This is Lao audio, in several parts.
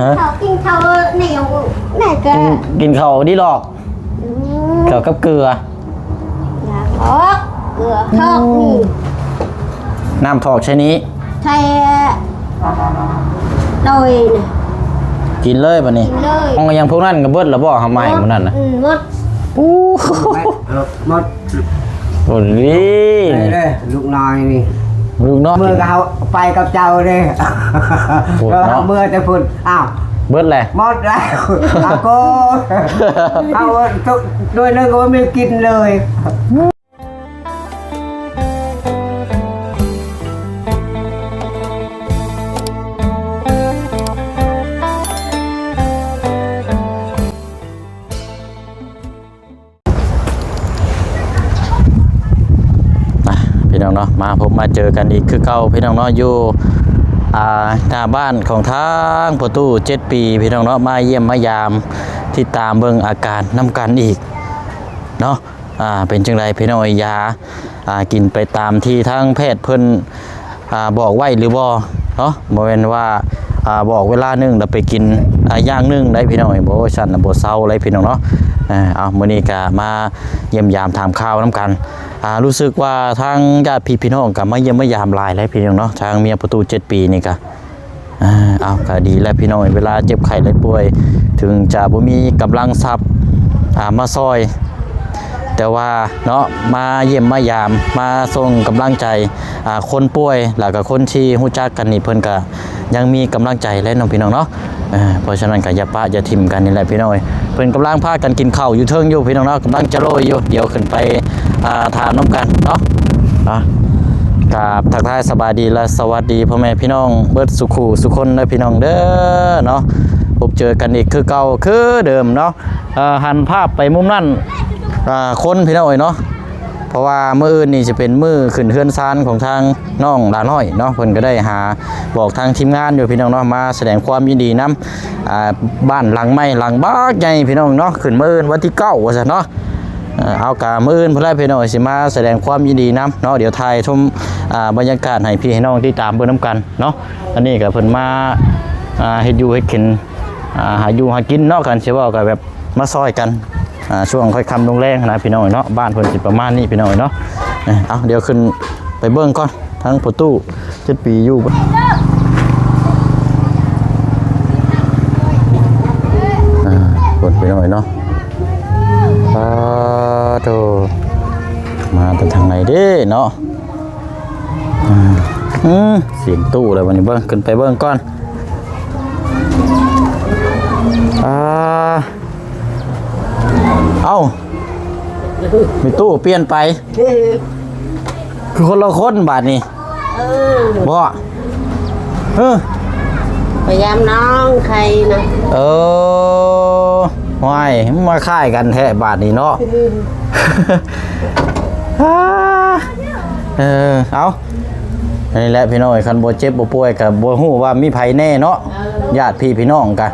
ຮະ? ເຂົາກິນເຂົ້າໜຽວ ແມ່ກໍ ກິນ ກິນເຂົ້າດີຫຼອກ ອືມ ເຂົ້າກັບເກືອ ຢາກອອກ ເກືອທອກນີ້ ນ້ຳຖອກໃສ່ນີ້ ໃສ່ ໂດຍ ກິນເລີຍບາດນີ້ ກິນເລີຍ ຂອງຫຍັງພວກນັ້ນກໍເບິດແລ້ວບໍ່? ເຮົາມາໃຫ້ມື້ນັ້ນນະ ອືມ ໝົດ ໂອ້ ໝົດ ໂອ້ ດີ ເດ້ ລູກນ້ອຍນີ້ ລູກນ້ອຍ ເມື່ອກໍເຮົາໄປກັບເຈົ້າເດ້ ໂອ້ ເນາະ ເມື່ອແຕ່ພຸ້ນ ອ້າວ ເບິດແລ້ວ ໝົດແລ້ວ ອາໂກ ເຮົາ ໂດຍໜຶ່ງກໍບໍ່ມີກິນເລີຍ. ອ່ະ ພີ່ນ້ອງເນາະ ມາພົບມາເຈີກັນອີກຄືເກົ່າ ພີ່ນ້ອງເນາະ ຢູ່ ອ່າ ໜ້າບ້ານຂອງທາງພໍ່ຕູ້ເຈັດປີ ພີ່ນ້ອງເນາະ ມາຢ້ຽມມາຢາມ ຕິດຕາມເບິ່ງອາການນຳກັນອີກເນາະ. ອ່າ ເປັນຈັ່ງໃດພີ່ນ້ອງເອີຍ ຢາ ອ່າ ກິນໄປຕາມທີ່ທາງແພດເພິ່ນ ອ່າ ບອກໄວ້ຫຼືບໍ່ເນາະ? ບໍ່ແມ່ນວ່າ ອ່າ ບອກເວລາໜຶ່ງແລ້ວໄປກິນ ອ່າ ຢ່າງໜຶ່ງໄດ໋ພີ່ນ້ອງເອີຍ ບໍ່ ຊັ້ນນະບໍ່ເຊົາເລີຍພີ່ນ້ອງເນາະ. ເອົາ ມື້ນີ້ກະມາຢ້ຽມຢາມຖາມຂ່າວນຳກັນ ອ່າ ຮູ້ສຶກວ່າທາງຍາດພີ່ພີ່ນ້ອງກະມາຢ້ຽມມາຢາມຫຼາຍເລີຍພີ່ນ້ອງເນາະ ທາງເມຍພໍ່ຕູ້ເຈັດປີນີ້ກະ ອ່າ ເອົາ ກໍດີແລ້ວພີ່ນ້ອງ ເວລາເຈັບໄຂ້ໄດ້ປ່ວຍ ເຖິງຈະບໍ່ມີກຳລັງຊັບ ອ່າ ມາຊ່ອຍ ແຕ່ວ່າເນາະ ມາຢ້ຽມມາຢາມ ມາສົ່ງກຳລັງໃຈ ອ່າ ຄົນປ່ວຍ ແລ້ວກໍຄົນທີ່ຮູ້ຈັກກັນນີ້ ເພິ່ນກໍຍັງມີກຳລັງໃຈແຫຼະເນາະ ພີ່ນ້ອງເນາະ. ເອີ ເພາະສະນັ້ນກໍຢ່າປະຢ່າຖິ້ມກັນນີ້ແຫຼະພີ່ນ້ອງເອີຍ ເພິ່ນກຳລັງພາກັນກິນເຂົ້າຢູ່ເທິງຢູ່ພີ່ນ້ອງເນາະ ກຳລັງຈະໂລຍຢູ່ ດຽວຂຶ້ນໄປ ອ່າ ຖາມນຳກັນເນາະ. ອ່ະ ກາບທັກທາຍສະບາຍດີ ແລະ ສະຫວັດດີພໍ່ແມ່ພີ່ນ້ອງເບິດສູ່ຄູ່ສູ່ຄົນເດີພີ່ນ້ອງເດີເນາະ ພົບເຈີກັນອີກຄືເກົ່າຄືເດີມເນາະ. ເອີ ຫັນພາບໄປມຸມນັ້ນ ອ່າ ຄົນພີ່ນ້ອງເອີຍເນາະ ເພາະວ່າມື້ອື່ນນີ້ຊິເປັນມື້ຂຶ້ນເຮືອນຊານຂອງທາງນ້ອງຫຼ້ານ້ອຍເນາະ ເພິ່ນກໍໄດ້ຫາບອກທາງທີມງານຢູ່ພີ່ນ້ອງເນາະ ມາສະແດງຄວາມຍິນດີນຳ ອ່າ ບ້ານຫຼັງໃໝ່ຫຼັງບັກໃຫຍ່ພີ່ນ້ອງເນາະ ຂຶ້ນມື້ອື່ນວັນທີເກົ້າວ່າຊັ້ນເນາະ. ເອີ ເອົາກະມື້ອື່ນພຸ້ນແຫຼະພີ່ນ້ອງ ຊິມາສະແດງຄວາມຍິນດີນຳເນາະ ດຽວຖ່າຍຊົມ ອ່າ ບັນຍາກາດໃຫ້ພີ່ໃຫ້ນ້ອງຕິດຕາມເບິ່ງນຳກັນເນາະ. ອັນນີ້ກະເພິ່ນມາ ອ່າ ເຮັດຢູ່ເຮັດກິນ ອ່າ ຫາຢູ່ຫາກິນເນາະ ຄັນຊິເວົ້າກະແບບມາຊ່ອຍກັນ ອ່າ ຊ່ວງຄ່ອຍຄ່ຳລົງແລງນະພີ່ນ້ອງເນາະ ບ້ານເພິ່ນຊິປະມານນີ້ພີ່ນ້ອງເນາະ. ເອີ ເອົາ ດຽວຂຶ້ນໄປເບິ່ງກ່ອນ ທາງພໍ່ຕູ້ເຈັດປີຢູ່ ອ່າ ເພິ່ນພີ່ນ້ອງເນາະ. ປາໂທ ມາແຕ່ທາງໃດເດ້ເນາະ. ອືມ ອືມ ສຽງຕູ້ແລ້ວບັດນີ້ ເບິ່ງ ຂຶ້ນໄປເບິ່ງກ່ອນ. ອ່າ ເອົ້າ ມີຕູ້ປ່ຽນໄປ ຄືຄົນລະຄົນບາດນີ້. ເອີ ບໍ່ ເອີ ພະຍາຍາມນ້ອງໄຂ່ນະ. ເອີ ຫ້ວຍ ມາຄ້າຍກັນແທ້ບາດນີ້ເນາະ. ເອີ ເອີ ເອົ້າ ນີ້ແຫຼະພີ່ນ້ອງເອີຍ ຄັນບໍ່ເຈັບບໍ່ປ່ວຍກໍບໍ່ຮູ້ວ່າມີໃຜແນ່ເນາະ. ເອີ ຍາດພີ່ພີ່ນ້ອງກະ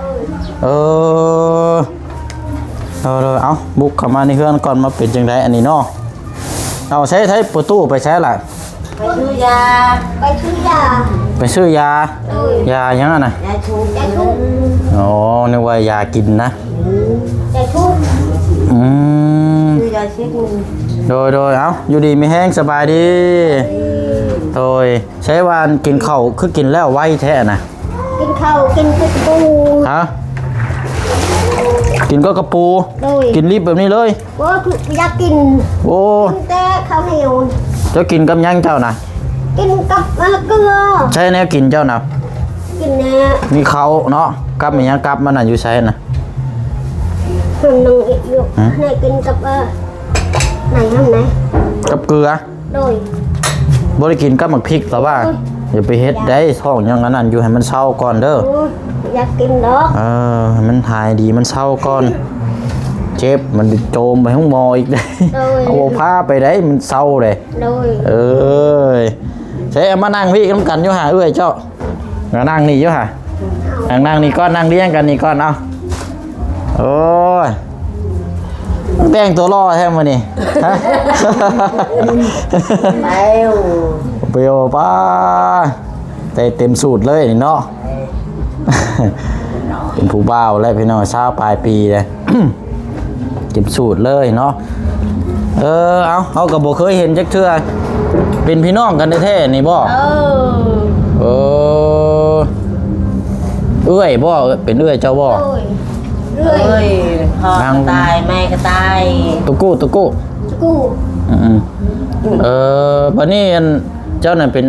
ເອີ ເອີ ເອີ ເອົ້າ ບຸກເຂົ້າມາໃນເຮືອນກ່ອນ ມາເປັນຈັ່ງໃດອັນນີ້ເນາະ. ເອົາ ໃຊ້ ໃຊ້ປະຕູໄປໃຊ້ລະ? ໄປຊື້ຢາ ໄປຊື້ຢາ ໄປຊື້ຢາ. ເອີ ຢາຫຍັງຫັ້ນນະ? ຢາຊຸກ ຢາຊຸກ. ອໍ ນຶກວ່າຢາກິນນະ. ອືມ ຢາຊຸກ. ອືມ ຊື້ຢາຊິບ. ໂດຍ ໂດຍ ເອົ້າ ຢູ່ດີມີແຮງ ສະບາຍດີ. ໂດຍ ໃຊ້ວ່າກິນເຂົ້າຄືກິນແລ້ວໄວແທ້ນະ? ກິນເຂົ້າ ກິນກັບກະປູ. ຮະ? ກິນກັບກະປູ? ໂດຍ ກິນດິບແບບນີ້ເລີຍ? ບໍ່ ຄືຢາກກິນ. ໂອ້ ກິນແຕ່ເຂົ້າໜຽວ. ເຈົ້າກິນກັບຫຍັງເຈົ້ານະ? ກິນກັບ ເອີ ເກືອ. ໃຊ້ແນວກິນເຈົ້ານະ? ກິນແນວ ມີເຂົ້າເນາະ. ກັບອີຫຍັງ? ກັບມັນນະຢູ່ໃສນະ? ມັນນັ່ງອີກຢູ່. ຮະ? ແນວກິນກັບ ເອີ ໄໝຫັ້ນໄໝ? ກັບເກືອ. ໂດຍ ບໍ່ໄດ້ກິນກັບໝາກພິກ ແຕ່ວ່າ ໂອ້ຍ ຢ່າໄປເຮັດໄດ໋ ທ້ອງຍັງອັນນັ້ນຢູ່ ໃຫ້ມັນເຊົາກ່ອນເດີ. ໂອ້ຍ ຢາກກິນດອກ. ເອີ ໃຫ້ມັນຫາຍດີ ມັນເຊົາກ່ອນ. ເຈັບ ມັນໂຈມໄປໂຮງໝໍອີກໄດ໋. ໂດຍ ເອົາບໍ່ພາໄປໄດ໋ ມັນເຊົາເດ້. ໂດຍ ເອີຍ ໃຊ້ ເອົາມານັ່ງພີ້ນຳກັນຢູ່ຫາເອື້ອຍເຈົ້າ. ມານັ່ງນີ້ຢູ່ຫາ ນັ່ງ ນັ່ງນີ້ກ່ອນ ນັ່ງລຽງກັນນີ້ກ່ອນ. ເອົາ ໂອ້ຍ ແຕ່ງຕົວຫຼໍ່ແທ້ມື້ນີ້. ຮະ? ໄປໂອ ໄປໂອ ປ້າ ໄດ້ເຕັມສູດເລີຍນີ້ເນາະ. ເປັນຜູ້ບ່າວແລ້ວພີ່ນ້ອງ ຊາວປາຍປີແລ້ວ ເກັບສູດເລີຍເນາະ. ເອີ ເອົາ ເຮົາກໍບໍ່ເຄີຍເຫັນຈັກເທື່ອ ເປັນພີ່ນ້ອງກັນແທ້ໆນີ້ບໍ່? ເອີ ເອີ ເອື້ອຍບໍ່? ເປັນເອື້ອຍເຈົ້າບໍ່? ໂດຍ ເອື້ອຍ ເອື້ອຍ ພໍ່ກໍຕາຍ ແມ່ກໍຕາຍ ຕຸກຸ ຕຸກຸ ຕຸກຸ ອືມ ເອີ ບັດນີ້ອັນ ເຈົ້ານັ້ນເປັນ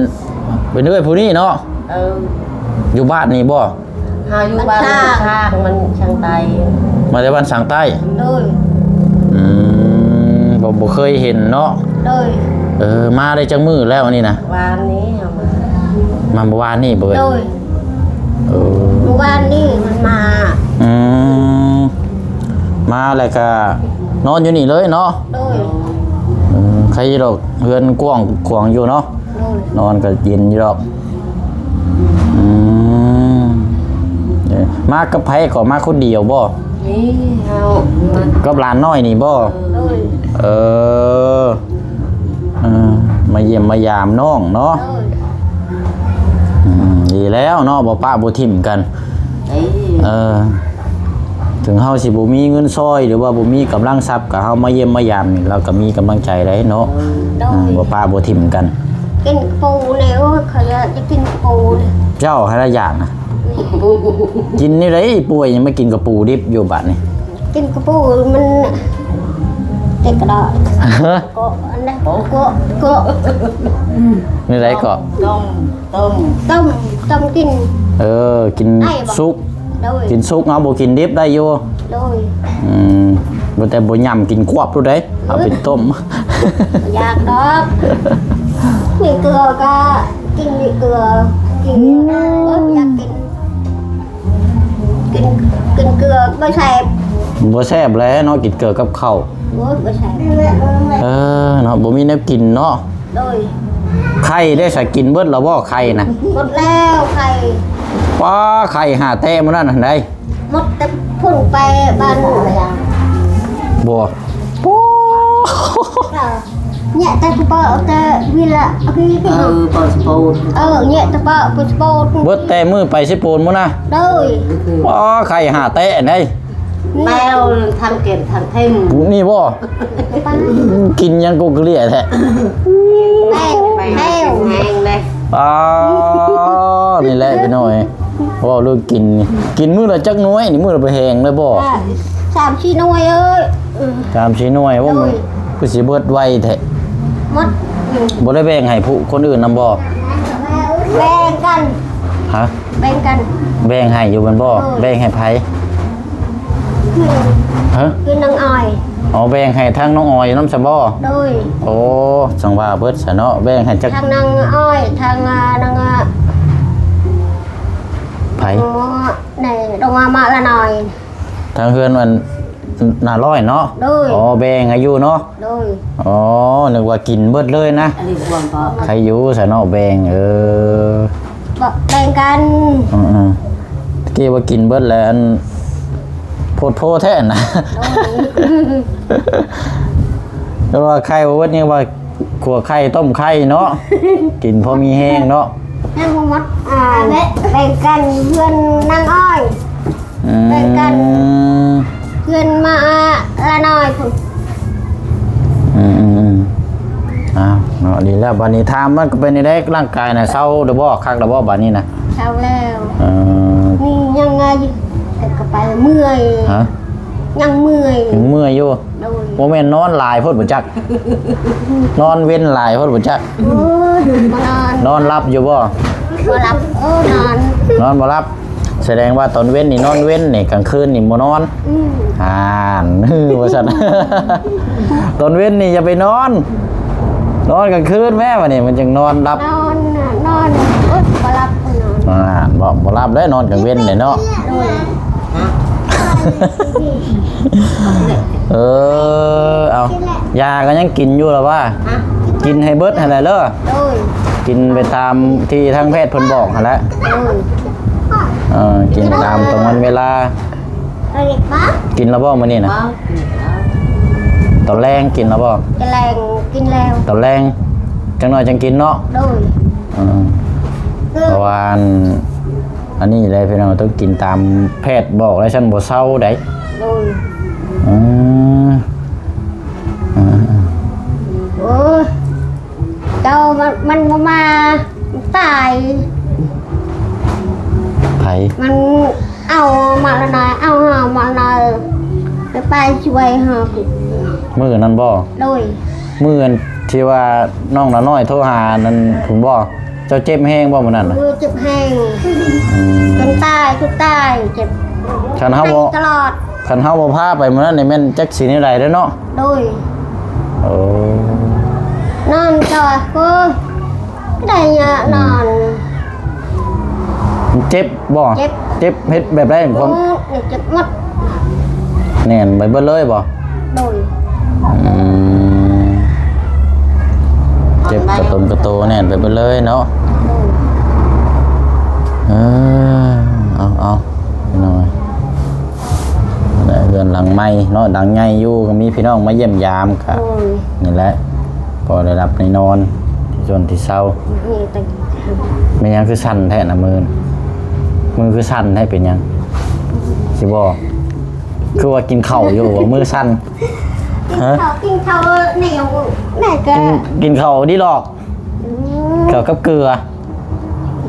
ເປັນເອື້ອຍຜູ້ນີ້ເນາະ? ເອີ ຢູ່ບ້ານນີ້ບໍ່? ເຮົາຢູ່ບ້ານ ບ້ານຊາງ ຊາງ ມັນຊາງໃຕ້ ມາແຕ່ບ້ານຊາງໃຕ້. ໂດຍ ອືມ ບໍ່ ບໍ່ເຄີຍເຫັນເນາະ? ໂດຍ ເອີ ມາໄດ້ຈັກມື້ແລ້ວນີ້ນະ? ວານນີ້ເຮົາມາ ມາມື້ວານນີ້ບໍ່ເອີຍ? ໂດຍ ເອີ ມື້ວານນີ້ມັນມາ ອືມ ມາແລ້ວກະນອນຢູ່ນີ້ເລີຍເນາະ? ໂດຍ ເອີ ໃຄດອກ ເຮືອນກວ້າງຂວາງຢູ່ເນາະ? ໂດຍ ນອນກໍເຢັນຢູ່ດອກ. ອືມ ເອີ ມາກັບໃຜກໍ ມາຄົນດຽວບໍ່? ນີ້ເຮົາມາ ກັບຫຼານນ້ອຍນີ້ບໍ່? ໂດຍ ເອີ ເອີ ມາຢ້ຽມມາຢາມນ້ອງເນາະ? ໂດຍ ອືມ ດີແລ້ວເນາະ ບໍ່ປະບໍ່ຖິ້ມກັນ. ເອີ ເອີ ເຖິງເຮົາຊິບໍ່ມີເງິນຊ່ອຍ ຫຼືວ່າບໍ່ມີກຳລັງຊັບ ກໍເຮົາມາຢ້ຽມມາຢາມນີ້ ລາວກໍມີກຳລັງໃຈໄດ້ເນາະ. ໂດຍ ອືມ ບໍ່ປະບໍ່ຖິ້ມກັນ. ກິນກະປູແດ່ ໂອ້ຍ ຂ້ອຍຢາກກິນກະປູແດ່. ເຈົ້າຫັ້ນລະຢາກນະ ກິນແນວໃດປ່ວຍ ຍັງມາກິນກະປູດິບຢູ່ບາດນີ້? ກິນກະປູມັນຕິດກະດອກ ເກາະອັນໃດ ເກາະ ເກາະ ແນວໃດເກາະ? ຕົ້ມ ຕົ້ມ ຕົ້ມ ຕົ້ມກິນ. ເອີ ກິນສຸກ. ໂດຍ ກິນສຸກເນາະ ບໍ່ກິນດິບໄດ້ຢູ່. ໂດຍ ອືມ ບໍ່ ແຕ່ບໍ່ຫຍ້ຳກິນຄວບໂລດເດ້ ເອົາໄປຕົ້ມ. ຢາກດອກ ມີເກືອກໍກິນ ມີເກືອກິນ. ເອີ ຢາກກິນ ກິນ ກິນເກືອບໍ່ແຊບ. ບໍ່ແຊບແຫຼະເນາະ ກິນເກືອກັບເຂົ້າ. ໂອ້ຍ ບໍ່ແຊບ. ເອີ ເນາະ ບໍ່ມີແນວກິນເນາະ. ໂດຍ ໄຂ່ເດ້ ສາກິນເບິດແລ້ວບໍ່ ໄຂ່ນະ? ໝົດແລ້ວໄຂ່. ປ້າ ໄຂ່ຫາແຕະມື້ນັ້ນຫັ້ນໃດ໋. ໝົດແຕ່ພຸ້ນໄປບ້ານ ບໍ່ ໂອ້ ເອີ ແຍະແຕ່ສະເປີແຕ່ວິລະ ເອີ ເປີສະໂປນ. ເອີ ແຍະແຕ່ເປີສະໂປນ ເບິດແຕ່ມື້ໄປເຊໂປນມື້ນະ. ໂດຍ ປ້າ ໄຂ່ຫາແຕະໃດ໋. ແມວທັງເກັບທັງເທັມ ນີ້ບໍ່? ກິນຫຍັງກົກກະເລ່ຍແທ້. ແມວ ແມວ ແຮງເດ້. ອໍ ນີ້ແຫຼະພີ່ນ້ອງເອີຍ ເວົ້າເລື່ອງກິນນີ້ ກິນມື້ລະຈັກໜ່ວຍນີ້? ມື້ລະບໍ່ແຮງເລີຍບໍ່? ສາມສີ່ໜ່ວຍເອີຍ. ສາມສີ່ໜ່ວຍ. ໂອ້ ໂດຍ ຄືຊິເບິດໄວແທ້. ໝົດ ບໍ່ໄດ້ແບ່ງໃຫ້ຜູ້ຄົນອື່ນນຳບໍ່? ແບ່ງກັນ. ຮະ? ແບ່ງກັນ. ແບ່ງໃຫ້ຢູ່ແມ່ນບໍ່? ໂດຍ ແບ່ງໃຫ້ໃຜ? ຮະ? ຄືນາງອອຍ. ອໍ ແບ່ງໃຫ້ທາງນ້ອງອອຍນຳຊະບໍ່? ໂດຍ ໂອ້ ຈັ່ງວ່າເບິດຊະເນາະ ແບ່ງໃຫ້ຈັກ ທາງນາງອອຍ ທາງ ອາ ນາງ ອາ ໃຜ? ໂອ້ ໃນ ດອງມາ ມາລະໜ້ອຍ ທາງເຮືອນອັນ ໜ້າຮ້ອຍເນາະ. ໂດຍ ອໍ ແບ່ງໃຫ້ຢູ່ເນາະ. ໂດຍ ອໍ ນຶກວ່າກິນເບິດເລີຍນະ. ອັນນີ້ບວມບໍ່? ໃຄຢູ່ຊະເນາະ ແບ່ງ ເອີ ແບ່ງກັນ. ອືມໆ ຕະກີ້ວ່າກິນເບິດແລ້ວ ອັນ ໂພດໂພແທ້ນະ. ໂດຍ ແຕ່ວ່າໄຂ່ບໍ່ເບິດ ຍັງວ່າຂົ້ວໄຂ່ຕົ້ມໄຂ່ເນາະ ກິນພໍມີແຮງເນາະ. ຍັງບໍ່ໝົດ ອ່າ ແບ່ງກັນເຮືອນນາງອ້ອຍ. ອືມ ແບ່ງກັນ ເຮືອນມາລະນ້ອຍພຸ້ນ. ອືມໆໆ ອ້າວ ເນາະ ດີແລ້ວ ບາດນີ້ຖາມມັນກໍເປັນຈັ່ງໃດ ຮ່າງກາຍນະ ເຊົາແລ້ວບໍ່? ຄັກແລ້ວບໍ່ບາດນີ້ນະ? ເຊົາແລ້ວ. ເອີ ນີ້ຍັງໄງ ແຕ່ກໍໄປເມື່ອຍ. ຮະ? ຍັງເມື່ອຍ. ຍັງເມື່ອຍຢູ່. ໂດຍ ບໍ່ແມ່ນນອນຫຼາຍໂພດບໍ່ຈັກ ນອນເວັນຫຼາຍໂພດບໍ່ຈັກ. ໂອ້ຍ ບໍ່ນອນ. ນອນຫຼັບຢູ່ບໍ່? ບໍ່ຫຼັບ. ເອີ ນອນ ນອນບໍ່ຫຼັບ. ສະແດງວ່າຕອນເວັນນີ້ນອນເວັນນີ້ ກາງຄືນນີ້ບໍ່ນອນ. ອືມ ອ່ານ ວ່າຊັ້ນ ຕອນເວັນນີ້ຢ່າໄປນອນ ນອນກາງຄືນແມ້ ບາດນີ້ມັນຈຶ່ງນອນຫຼັບ. ນອນ ນອນ ໂອ້ຍ ບໍ່ຫຼັບ ບໍ່ນອນ. ອ່ານ ບໍ່ ບໍ່ຫຼັບເດ້ ນອນກາງເວັນນີ້ເນາະ. ໂດຍ ເອີ ເອົາ ຢາກໍຍັງກິນຢູ່ລະວ່າ? ຮະ? ກິນໃຫ້ເບິດຫັ້ນແຫຼະເດີ. ໂດຍ ກິນໄປຕາມທີ່ທາງແພດເພິ່ນບອກຫັ້ນແຫຼະ. ໂດຍ ເອີ ກິນຕາມຕາງວັນເວລາ. ກິນແລ້ວບໍ່ມື້ນີ້ນະ? ບໍ່ ຕອນແລງກິນແລ້ວບໍ່? ຕອນແລງກິນແລ້ວ. ຕອນແລງຈັກໜ້ອຍຈັ່ງກິນເນາະ. ໂດຍ ເອີ ເພາະວ່າອັນ ອັນນີ້ແຫຼະພີ່ນ້ອງ ຕ້ອງກິນຕາມແພດບອກແລ້ວ ຊັ້ນບໍ່ເຊົາໃດ. ໂດຍ. ອືມ ອືມ ໂອ້ຍ ເຈົ້າມັນ ມັນບໍ່ມາ ຕາຍ. ໃຜ? ມັນເອົາມາລະໜ້ອຍ ເອົາເຮົາມາລະໜ້ອຍ ໄປ ໄປຊ່ວຍເຮົາ. ມື້ນັ້ນບໍ່? ໂດຍ. ມື້ອັນທີ່ວ່ານ້ອງລະນ້ອຍໂທຫານັ້ນພຸ້ນບໍ່? ເຈົ້າເຈັບແຮງບໍ່ມື້ນັ້ນນະ? ເອີ ເຈັບແຮງ. ອືມ ຈົນຕາຍ ຈົນຕາຍ ເຈັບ. ຄັນເຮົາບໍ່ ຕະຫຼອດ ຄັນເຮົາບໍ່ພາໄປມື້ນັ້ນນີ້ແມ່ນຈັກຊິແນວໃດເດ້ເນາະ. ໂດຍ. ໂອ້ ນອນເຈົ້າ ໂອ້ຍ ໄດ້ຍານອນ. ມັນເຈັບບໍ່? ເຈັບ. ເຈັບເຮັດແບບໃດ? ຄວາມ ໂອ້ຍ ເຈັບໝົດ ແໜ້ນໄປເບິດເລີຍບໍ່? ໂດຍ. ອືມ ເຈັບກະຕົນກະໂຕແໜ້ນໄປເບິດເລີຍເນາະ. ໂດຍ. ເອີ ເອົາ ເອົາ ພີ່ນ້ອງ ເຮືອນຫຼັງໃໝ່ເນາະ ຫຼັງໃຫຍ່ຢູ່ ກໍມີພີ່ນ້ອງມາຢ້ຽມຢາມ ກໍ ໂອ້ຍ ນີ້ແຫຼະ ພໍໄດ້ຫຼັບໄດ້ນອນ ທີ່ຊົນທີ່ເຊົາ. ແມ່ນຫຍັງຄືສັ່ນແທ້ນະ ມື ມືຄືສັ່ນແທ້ ເປັນຫຍັງ? ຊິບໍ່ ຄືວ່າກິນເຂົ້າຢູ່ ມືສັ່ນ? ກິນເຂົ້າ ຮະ? ກິນເຂົ້າແນວ ແມ່ກໍ ກິນ ກິນເຂົ້າດີຫຼອກ. ອືມ ເຂົ້າກັບເກືອ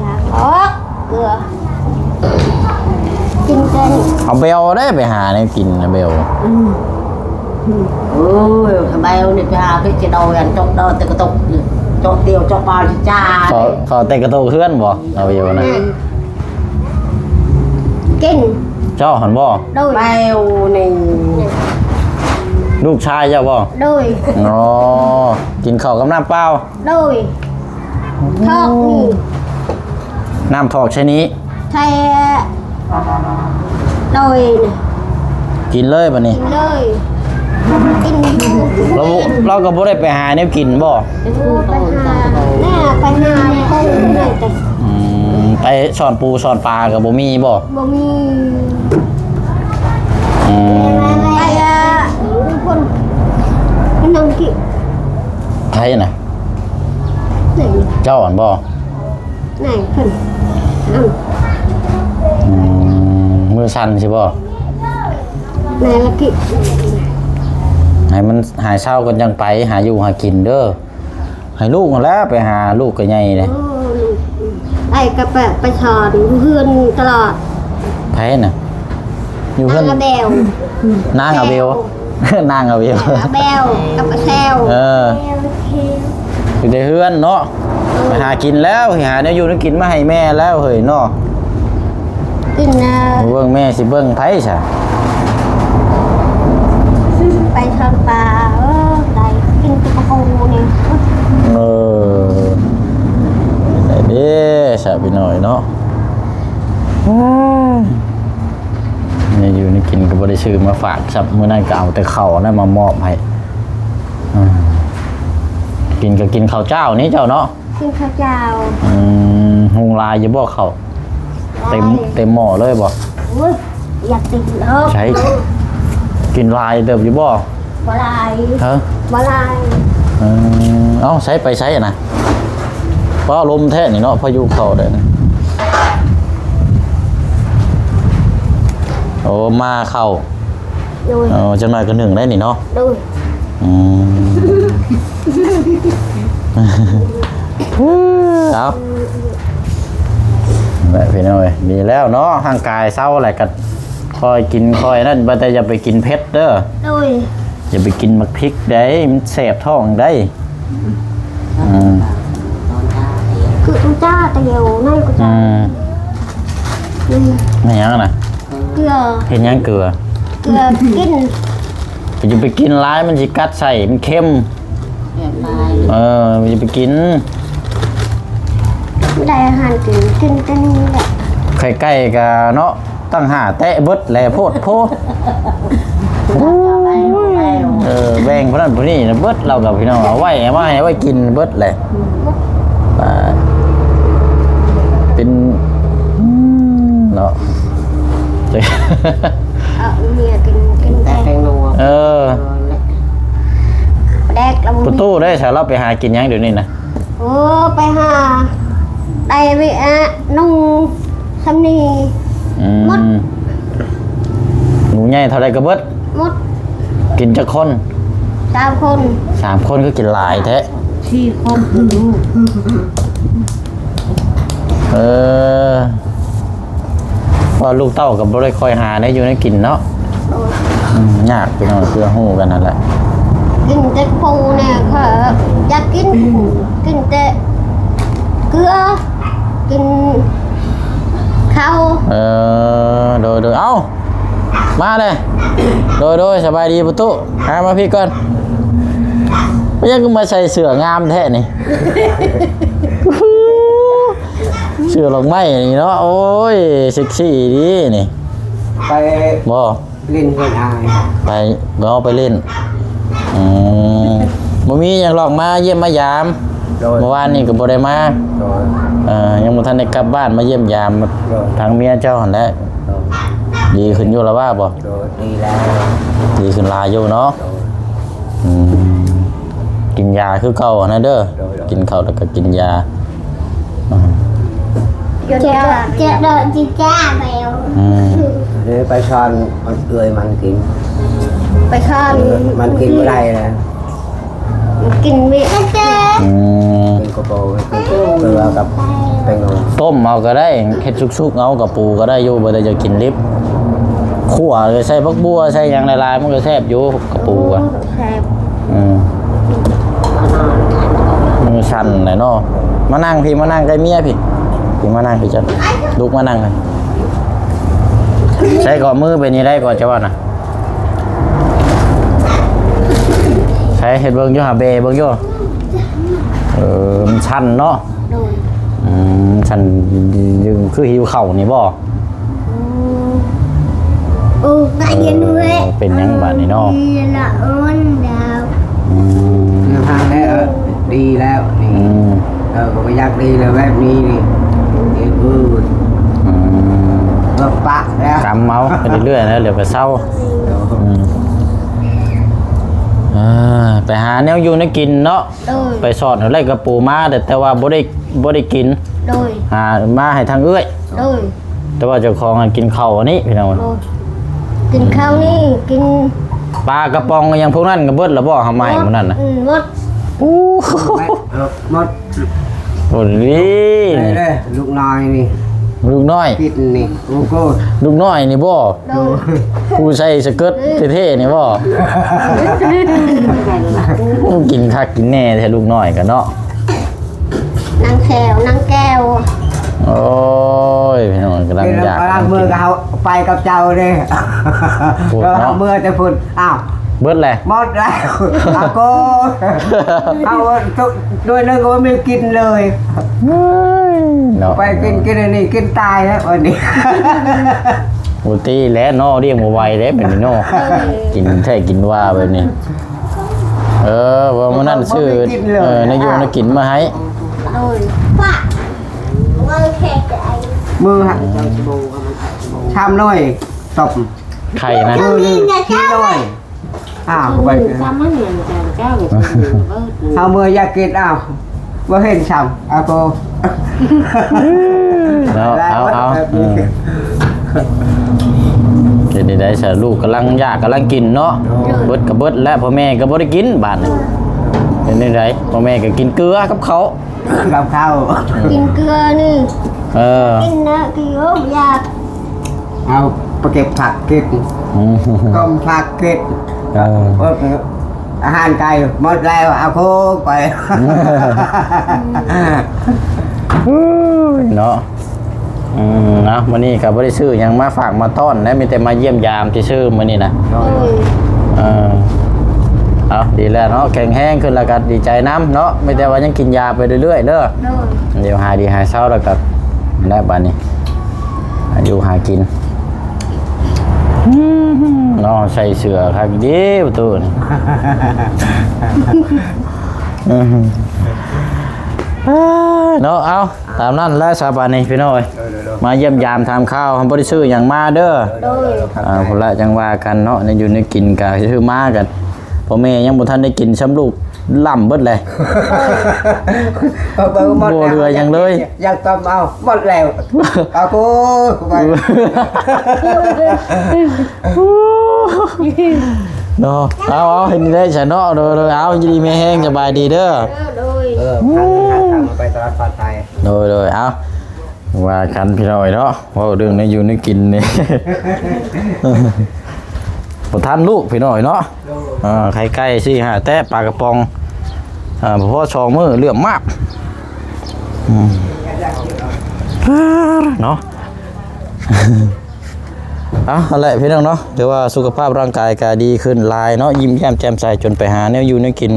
ຢາກອອກເກືອ ກິນແຕ່ ອາເບວໄດ້ໄປຫາແນວກິນ ອາເບວ. ອືມ ໂອ້ຍ ອາເບວນີ້ໄປຫາໄປກິນເອົາອັນຕົກດອນແຕ່ກະຕົກ ເຈາະດຽວເຈາະປາຊິຈ້າ ຂໍ ຂໍແຕ່ກະໂຕກເຮືອນບໍ່ ອາເບວນະ? ແມ່ນ. ກິນ ເຈົ້າຫັ້ນບໍ່? ໂດຍ. ແມວນີ້ ລູກຊາຍເຈົ້າບໍ່? ໂດຍ. ອໍ ກິນເຂົ້າກັບນ້ຳເປົ່າ? ໂດຍ. ຖອກນີ້ ນ້ຳຖອກໃສ່ນີ້? ໃສ່ ໂດຍ. ກິນເລີຍບາດນີ້ ກິນເລີຍ ກິນຢູ່. ລາວ ລາວກໍບໍ່ໄດ້ໄປຫາແນວກິນບໍ່? ໂອ້ ໄປຫາ ແມ່ໄປຫາຄົນນັ້ນແຕ່ ອືມ ໄປຊ່ອນປູຊ່ອນປາກໍບໍ່ມີບໍ່? ບໍ່ມີ. ອືມ ໄປ ອ່າ ຄົນ ໄປນັ່ງກິນ ໃຜນະ? ເຈົ້າຫັ້ນບໍ່? ນາຍເພິ່ນ ເອົາ ອືມ ມືສັ່ນຊິບໍ່? ນາຍລະກິ ໃຫ້ມັນຫາຍເຊົາກ່ອນຈັ່ງໄປຫາຢູ່ຫາກິນເດີ. ໃຫ້ລູກຫັ້ນແຫຼະໄປຫາ ລູກກໍໃຫຍ່ເດ້. ໂອ້ ລູກ ໄປກໍໄປ ໄປສອນຢູ່ເຮືອນຕະຫຼອດ. ໃຜນະ? ຢູ່ເຮືອນ ນາງອາເບວ ນາງອາເບວ ແບວ ນາງອາເບວ ອາເບວກັບອາແຊວ. ເອີ ຢູ່ແຕ່ເຮືອນເນາະ ໄປຫາກິນແລ້ວ ຫາແນວຢູ່ແນວກິນມາໃຫ້ແມ່ແລ້ວເຮີ້ຍເນາະ. ກິນນະ ເບິ່ງແມ່ຊິເບິ່ງໃຜຊະ? ໄປຊອນປາ ເອີ ໄດ້ກິນແຕ່ປາໂກນີ້. ເອີ ໄດ້ເດ້ຊະພີ່ນ້ອງເນາະ. ແນວຢູ່ແນວກິນກໍບໍ່ໄດ້ຊື້ມາຝາກຊ້ຳ ມື້ນັ້ນກໍເອົາແຕ່ເຂົ້ານັ້ນມາມອບໃຫ້. ອືມ ກິນກໍກິນເຂົ້າເຈົ້ານີ້ເຈົ້າເນາະ. ກິນເຂົ້າເຈົ້າ. ອືມ ຫຸງຫຼາຍຢູ່ບໍ່ເຂົ້າ? ເຕັມ ເຕັມໝໍ້ເລີຍບໍ່? ໂອ້ຍ ຢາກເຕັມດອກ. ໃສ ກິນຫຼາຍເຕີບຢູ່ບໍ່? ບໍ່ຫຼາຍ. ຮະ? ບໍ່ຫຼາຍ. ເອີ ເອົ້າ ໃສໄປໃສນະ? ຟ້າລົມແທ້ນີ້ເນາະ ພາຍຸເຂົ້າໄດ້ນະ. ໂອ້ ມາເຂົ້າ. ໂດຍ. ເອີ ຈັກໜ້ອຍກໍໜຶ້ງໄດ້ນີ້ເນາະ. ໂດຍ. ອືມ ເອົາ ແຫຼະພີ່ນ້ອງເອີຍ ດີແລ້ວເນາະ ຮ່າງກາຍເຊົາແລ້ວກໍຄ່ອຍກິນຄ່ອຍນັ້ນ ວ່າແຕ່ຢ່າໄປກິນເຜັດເດີ. ໂດຍ. ຢ່າໄປກິນໝາກພິກໃດ ມັນແສບທ້ອງໃດ. ອືມ ຄືອຸຈ້າຕະເຫວໃນອຸ ອື ຈ້າ ອືມ ອືມ ແມ່ນຫຍັງນະ? ເກືອ. ເຮັດຫຍັງເກືອ? ເກືອກິນ. ຢ່າໄປກິນຫຼາຍ ມັນຊິກັດໄສ້ ມັນເຄັມ. ເອີ ຢ່າໄປກິນ. ໄດ້ອາຫານກິນ ກິນແຕ່ນີ້ແຫຼະ. ໄຂ່ໄກ່ກະເນາະ ຕັ້ງຫ້າແຕະເບິດແຫຼະ ໂພດໂພ. ເອີ ແບ່ງຜູ້ນັ້ນຜູ້ນີ້ນະເບິດ ລາວກັບພີ່ນ້ອງ ເອົາໄວ້ ເອົາມາໃຫ້ ເອົາໄວ້ກິນເບິດແຫຼະ. ອ່າ ເປັນ ເນາະ ເອົາເມຍກິນ ກິນແຕ່ແປ້ງນົວ. ເອີ ແດກລະບໍ່ມີ. ປະຕູໄດ້ສາ ລາວໄປຫາກິນຫຍັງດຽວນີ້ນະ? ໂອ້ ໄປຫາໄດ້ເວຍ ອະ ນຸ່ງ ຊ່ຳນີ້ ອືມ ໝົດ ໝູໃຫຍ່ເທົ່າໃດກໍເບິດ ໝົດ ກິນຈັກຄົນ? ສາມຄົນ ສາມຄົນຄືກິນຫຼາຍແທ້? ສີ່ຄົນຄືລູກ ເອີ ວ່າລູກເຕົ້າກໍບໍ່ໄດ້ຄ່ອຍຫາແນວຢູ່ແນວກິນເນາະ. ໂດຍ ອືມ ຍາກພີ່ນ້ອງ ຄືຮູ້ກັນນັ້ນແຫຼະ ກິນແຕ່ປູແນ່ ຂ້ອຍຢາກກິນ ກິນແຕ່ເກືອ ກິນເຂົ້າ. ເອີ ໂດຍໆ ເອົ້າ ມາເດ້ ໂດຍໆ ສະບາຍດີປະຕູ ຫາມາພີ້ກ່ອນ ເປັນຫຍັງຄືມາໃສ່ເສື້ອງາມແທ້ນີ້? ເສື້ອດອກໄມ້ນີ້ເນາະ ໂອ້ຍ ເຊັກຊີດີນີ້ ໄປ ບໍ່ ຫຼິ້ນເພິ່ນອາຍ ໄປ ບໍ່ໄປຫຼິ້ນ ອືມ ບໍ່ມີຫຍັງຫຼອກ ມາຢ້ຽມມາຢາມ ໂດຍ ເມື່ອວານນີ້ກໍບໍ່ໄດ້ມາ ໂດຍ ເອີ ຍັງບໍ່ທັນໄດ້ກັບບ້ານ ມາຢ້ຽມຢາມ ໂດຍ ທາງເມຍເຈົ້າຫັ້ນແຫຼະ ໂດຍ ດີຂຶ້ນຢູ່ລະວ່າບໍ່? ໂດຍ ດີແລ້ວ ດີຂຶ້ນຫຼາຍຢູ່ເນາະ ໂດຍ ອືມ ກິນຢາຄືເກົ່າຫັ້ນນະເດີ ໂດຍໆ ກິນເຂົ້າແລ້ວກໍກິນຢາ ອືມ ເຈັບ ເຈັບ ເຈັບ ອືມ ເດີ ໄປຊ້ອນເອື້ອຍມັນກິນ ໄປຊ້ອນ ມັນກິນບໍ່ໄດ້ແລ້ວ ມັນກິນບໍ່ໄດ້ ອືມ ກິນກະໂປ ກິນເກືອກັບແປ້ງນວນ ຕົ້ມເອົາກໍໄດ້ ເຮັດສຸກໆເອົາ ກະປູກໍໄດ້ຢູ່ ບໍ່ໄດ້ຈະກິນດິບ ຂົ້ວ ໃສ່ຜັກບົ່ວ ໃສ່ຫຍັງຫຼາຍໆ ມັນກໍແຊບຢູ່ ກະປູກໍ ໂອ້ ແຊບ ອືມ ມືສັ່ນແຫຼະເນາະ ມານັ່ງພີ້ ມານັ່ງໃກ້ເມຍພີ້ ພີ້ມານັ່ງພີ້ ເຈົ້າລຸກມານັ່ງ ໃສ່ກໍມືເປັນນີ້ໄດ້ກໍຈະວ່ານະ ໃສ່ເຮັດເບິ່ງຢູ່ຫາ ເບເບິ່ງຢູ່ ເອີ ມັນສັ່ນເນາະ ໂດຍ ອືມ ສັ່ນ ຄືຫິວເຂົ້ານີ້ບໍ່? ໂອ້ ໂອ້ ກະເຢັນເວີຍ ເປັນຫຍັງບາດນີ້ເນາະ? ອືມ ແນວທາງແລ້ວ ດີແລ້ວນີ້ ອືມ ເອີ ກໍບໍ່ຢາກດີແລ້ວແບບນີ້ນີ້ ເອີ ອືມ ກໍປະແລ້ວ ກຳເອົາໄປເລື້ອຍໆ ແລ້ວດຽວກໍເຊົາ ອືມ ເອີ ໄປຫາແນວຢູ່ແນວກິນເນາະ ໂດຍ ໄປສອນເອົາໄດ້ກະປູມາ ແຕ່ ແຕ່ວ່າບໍ່ໄດ້ ບໍ່ໄດ້ກິນ ໂດຍ ຫາມາໃຫ້ທາງເອື້ອຍ ໂດຍ ແຕ່ວ່າເຈົ້າຂອງຫັ້ນກິນເຂົ້າອັນນີ້ພີ່ນ້ອງ ໂດຍ ກິນເຂົ້ານີ້ ກິນປາກະປ໋ອງຫຍັງພວກນັ້ນກໍເບິດແລ້ວບໍ່ ເຮົາມາໃຫ້ມື້ນັ້ນນະ ອືມ ໝົດ ໂອ້ ໝົດ ໂອ້ຍ ນີ້ເດ້ ລູກນ້ອຍນີ້ ລູກນ້ອຍ ກິນນີ້ ໂອ້ໂຫ ລູກນ້ອຍນີ້ບໍ່? ໂດຍ ຜູ້ໃສ່ສະເກີດເທ່ໆນີ້ບໍ່? ໂອ້ ກິນຄັກກິນແນ່ແທ້ລູກນ້ອຍກໍເນາະ ນາງແຊວ ນາງແກ້ວ ໂອ້ຍ ພີ່ນ້ອງກຳລັງຢາກ ເມື່ອກໍເຮົາໄປກັບເຈົ້າເດ້ ໂພດເນາະ ເມື່ອແຕ່ພຸ້ນ ອ້າວ ເບິດແຫຼະ ໝົດແລ້ວ ອາໂກ ເຮົາໜ່ວຍໜຶ່ງກໍບໍ່ມີກິນເລີຍ ເອີຍ ເນາະ ໄປກິນ ກິນອັນນີ້ ກິນຕາຍແລ້ວອັນນີ້ ບໍ່ຕີແຫຼະເນາະ ລ້ຽງບໍ່ໄຫວແຫຼະ ເປັນເນາະ ກິນແທ້ກິນວ່າແບບນີ້ ເອີ ວ່າມື້ນັ້ນຊື້ ເອີ ແນວຢູ່ແນວກິນມາໃຫ້ ໂດຍ ມື້ສາມໜ່ວຍ ຕົ້ມ ໄຂ່ນະ ມື້ໜຶ່ງສີ່ໜ່ວຍ ອ້າວ ໄປ ເອົາເມື່ອຢາກກິນ ອ້າວ ບໍ່ເຫັນຊ້ຳ ອາໂກ ເນາະ ເອົາ ເອົາ ເອີ ເຮັດໄດ້ໃສ ລູກກຳລັງຢາກກຳລັງກິນເນາະ ໂດຍ ເບິດກໍເບິດແລ້ວ ພໍ່ແມ່ກໍບໍ່ໄດ້ກິນບາດນີ້ ເປັນຈັ່ງໃດ ພໍ່ແມ່ກໍກິນເກືອກັບເຂົ້າ ກັບເຂົ້າ ກິນເກືອນີ້ ເອີ ກິນນະ ກິນ ໂອ້ ຢາກ ເອົາໄປເກັບຜັກກິນ ອືມ ຕົ້ມຜັກກິນ ເອີ ອາຫານໄກ່ໝົດແລ້ວ ເອົາໂຄກໄປ ເນາະ ອືມ ເນາະ ມື້ນີ້ກໍບໍ່ໄດ້ຊື້ຫຍັງມາຝາກມາຕ້ອນນະ ມີແຕ່ມາຢ້ຽມຢາມຊື່ໆ ມື້ນີ້ນະ ໂດຍ ເອີ ເອົາ ດີແລ້ວເນາະ ແຂງແຮງຂຶ້ນແລ້ວກໍດີໃຈນຳເນາະ ມີແຕ່ວ່າຍັງກິນຢາໄປເລື້ອຍໆເດີ ໂດຍ ດຽວຫາຍດີຫາຍເຊົາແລ້ວກໍ ແລ້ວບາດນີ້ ຫາຢູ່ຫາກິນ ອືມ ເນາະ ໃສ່ເສື້ອຄັກເດ້ປະຕູນີ້ ອືມ ເນາະ ເອົາ ຕາມນັ້ນແຫຼະຊະບາດນີ້ພີ່ນ້ອງເອີຍ ໂດຍໆໆ ມາຢ້ຽມຢາມຖາມຂ່າວ ບໍ່ໄດ້ຊື້ຫຍັງມາເດີ ໂດຍ ອ່າ ພຸ້ນລະຈັ່ງວ່າກັນເນາະ ແນວຢູ່ແນວກິນກະຊື້ມາກັນ ພໍ່ແມ່ຍັງບໍ່ທັນໄດ້ກິນຊ້ຳ ລູກລ່ຳເບິດແຫຼະ ເອົາເບິ່ງໝົດ ບໍ່ເຫຼືອຫຍັງເລີຍ ຢາກຕ້ອມເອົາໝົດແລ້ວ ເອົາໂອ້ຍ ເນາະ ເອົາ ເອົາ ເຮັດນີ້ໄດ້ຊະເນາະ ໂດຍ ໂດຍ ເອົາ ຢູ່ດີມີແຮງ ສະບາຍດີເດີ ເອີ ໂດຍ ເອີ ພາເງິນຫາຄຳໄປຕະຫຼາດປອດໄພ ໂດຍ ໂດຍ ເອົາ ວ່າກັນພີ່ນ້ອງເນາະ ເວົ້າເລື່ອງແນວຢູ່ແນວກິນນີ້ ບໍ່ທັນລູກພີ່ນ້ອງເນາະ ໂດຍ ອ່າ ໄຂ່ໄກ່ສີ່ຫ້າແຕະ ປາກະປ໋ອງ ອ່າ ພໍສອງມື້ເຫຼື້ອມມາກ ອືມ ເນາະ ເອົາ ຫັ້ນແຫຼະພີ່ນ້ອງເນາະ ຖືວ່າສຸຂະພາບຮ່າງກາຍກະດີຂຶ້ນຫຼາຍເນາະ ຍິ້ມແຍ້ມແຈ່ມໃສ ຈົນໄປຫາແນວຢູ່ແນວກິນ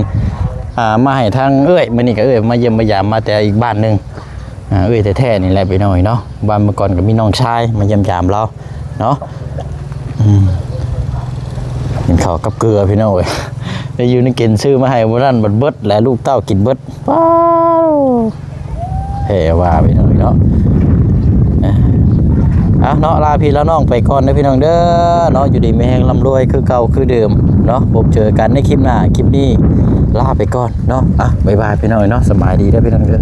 ອ່າ ມາໃຫ້ທາງເອື້ອຍ ມື້ນີ້ກະເອື້ອຍມາຢ້ຽມມາຢາມ ມາແຕ່ອີກບ້ານໜຶ່ງ ອ່າ ເອື້ອຍແທ້ໆນີ້ແຫຼະພີ່ນ້ອງເນາະ ບ້ານເມື່ອກ່ອນກະມີນ້ອງຊາຍມາຢ້ຽມຢາມລາວເນາະ ອືມ ກິນເຂົ້າກັບເກືອພີ່ນ້ອງເອີຍ ໄດ້ຢູ່ໃນກິນ ຊື້ມາໃຫ້ມື້ນັ້ນບັດເບິດ ແລະລູກເຕົ້າກິນເບິດ ວ້າວ ແທ້ວ່າພີ່ນ້ອງເນາະ ເອົາເນາະ ລາພີ່ລານ້ອງໄປກ່ອນເດີພີ່ນ້ອງເດີເນາະ ຢູ່ດີມີແຮງ ລ່ຳລວຍຄືເກົ່າຄືເດີມເນາະ ພົບເຈີກັນໃນຄລິບໜ້າ ຄລິບນີ້ລາໄປກ່ອນເນາະ ອ່ະ ບາຍບາຍພີ່ນ້ອງເນາະ ສະບາຍດີເດີພີ່ນ້ອງເດີ.